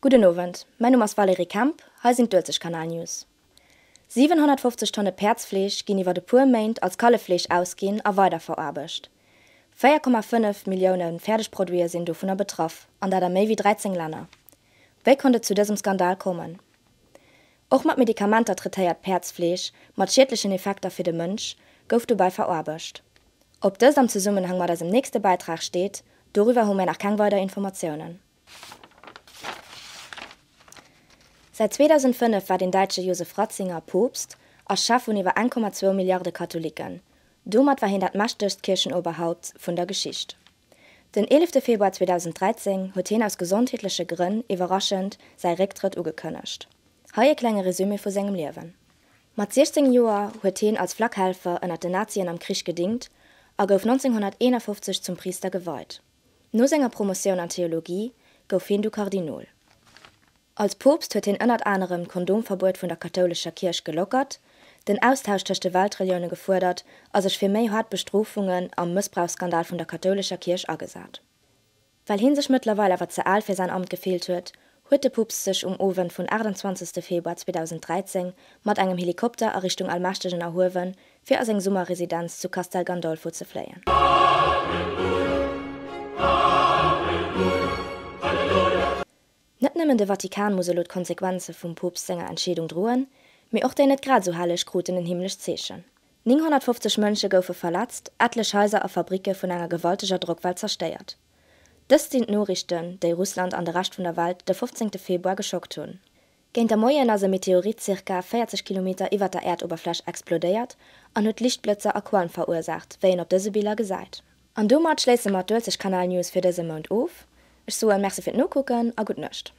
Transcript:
Gudden Owend, mäin Numm ass Valérie Kemp, hei sinn d'Uelzechtkanal News. 750 Tonne Päerdsfleesch ginn iwwert e puer Méint als Kalleffleesch ausginn a weiderveraarbecht. 4,5 Millioune Fäerdegproduite sinn dovunner betraff, an dat a méi wéi 13 Länner. Wéi konnt et zu dësem Skandal kommen? Och mat Medikamenter traitéiert Päerdsfleesch, mat schiedlechen Effekter fir de Mënsch, gouf dobäi veraarbecht. Ob dëst am Zesummenhang mat eisem nächste Bäitrag steet, doriwwer hu mär nach keng weider Informatiounen. Säit 2005 war den däitsche Josef Ratzinger Poopst a Chef vun iwwer 1,2 Milliarde Katholiken. Domat war hien dat mächtegst Kierchenoberhaupt vun der Geschicht. Den 11 Februar 2013 huet hien aus gesondheetleche Grënn iwwerraschend säi Récktrëtt ugekënnegt. Hei e klenge Resumé vu sengem Liewen. Mat 16 Joer huet hien als Flakhelfer ënnert den Nazien am Krich gedingt a gouf 1951 zum Priister geweit. No senger Promotioun an Theologie gouf hien du Kardinol. Als Poopst huet hien ënnert anerem d'Kondomverbuet vun der kathoulescher Kierch gelockert, den Austausch tëscht de Weltrelioune gefuerdert a sech fir méi haart Bestrofungen am Mëssbrauchsskandal vun der kathoulescher Kierch agesat. Well hien sech mëttlerweil awer ze al fir säin Amt gefillt huet, huet de Poopst sech um Owend vun 28 Februar 2013 mat engem Helikopter a Richtung Allmächtegen erhuewen, fir a seng Summerresidenz zu Castel Gandolfo ze fléien. Net nëmmen de Vatikan muss elo d'Konsequenze vum Poopst senger Entscheedung droen, mee och déi net grad esou helleg kruten en himmlescht Zeechen. 950 Mënsche goufe verletzt, etlech Haiser a Fabricke vun enger gewalteger Drockwell zerstéiert. Dëst sinn d'Noriichten, déi Russland an de Rescht vun der Welt de 15 Februar geschockt hunn. Géint der Moien ass e Meteorit zirka 40 Kilometer iwwer der Äerdoberfläch explodéiert an huet Liichtblëtzer a Qualm verursaacht, wéi een op dëse Biller gesäit. An domat schléisse mer d'Uelzechtkanal News fir dëse Mount of. Ech soen Merci fir d'Nokucken a gutt Nuecht.